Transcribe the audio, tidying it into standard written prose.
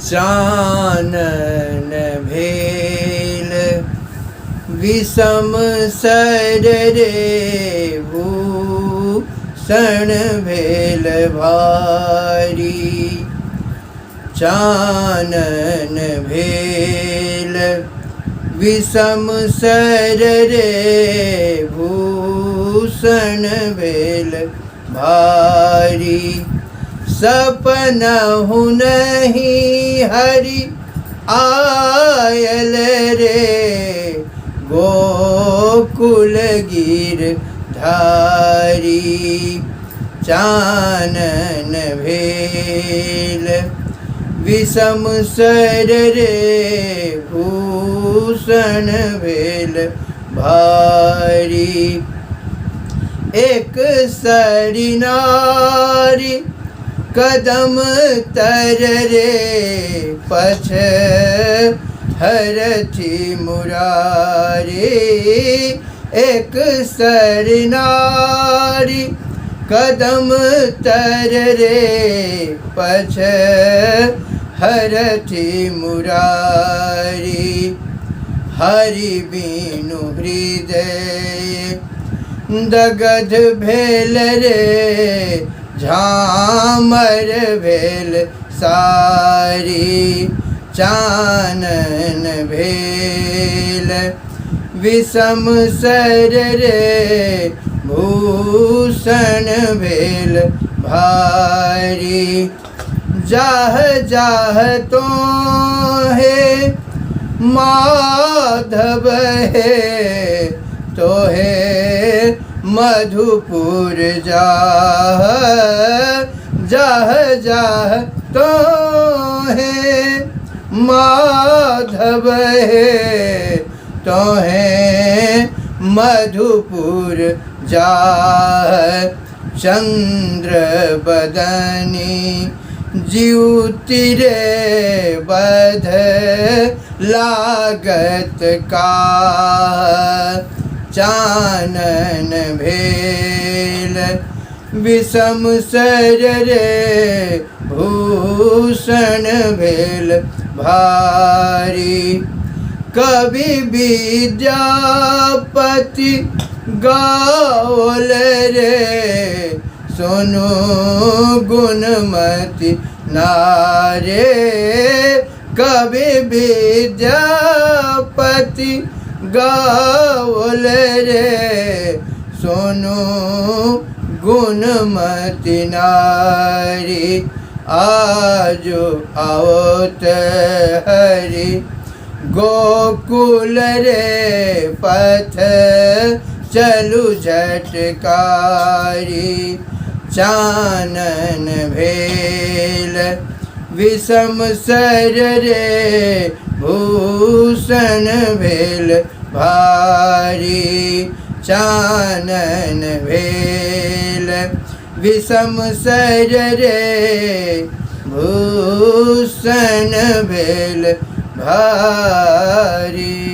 चानन भेल विषम सर रे भूषण भेल भारी। चानन भेल विषम सर रे भूषण भेल भारी। सपनहु नहीं हरि आयल रे गोकुल गिर धारी। चानन भेल विषम सर रे भूषण भेल भारी। एक सरी नारी कदम तर रे पछ हरथि मुरारी। एक सरी नारी कदम तर रे पछ हरथि मुरारी। हरि बीनु हृदय दगध भेल रे झामर भेल सारी। चानन भेल विषम सर रे भूषण भेल भारी। जाह जाह तो हे माधव हे तो हे मधुपुर जाह। जाह जाह तो हे माधव हे तो हे मधुपुर जाह। चंद्र बदनी ज्योति रे बध लागत का। चानन भेल विषम सर रे भूषण भेल भारी। कवि विद्यापति गाओल रे सुनु गुणमति नारे। कवि विद्यापति गाओल रे सुनु गुणमति नारी। आजो आओत हरि गोकुल रे पथ चलु झटकारी। चानन भेल विषम सर रे भूषण भेल भारी। चानन भेल विषम सर रे भूषण भेल भारी।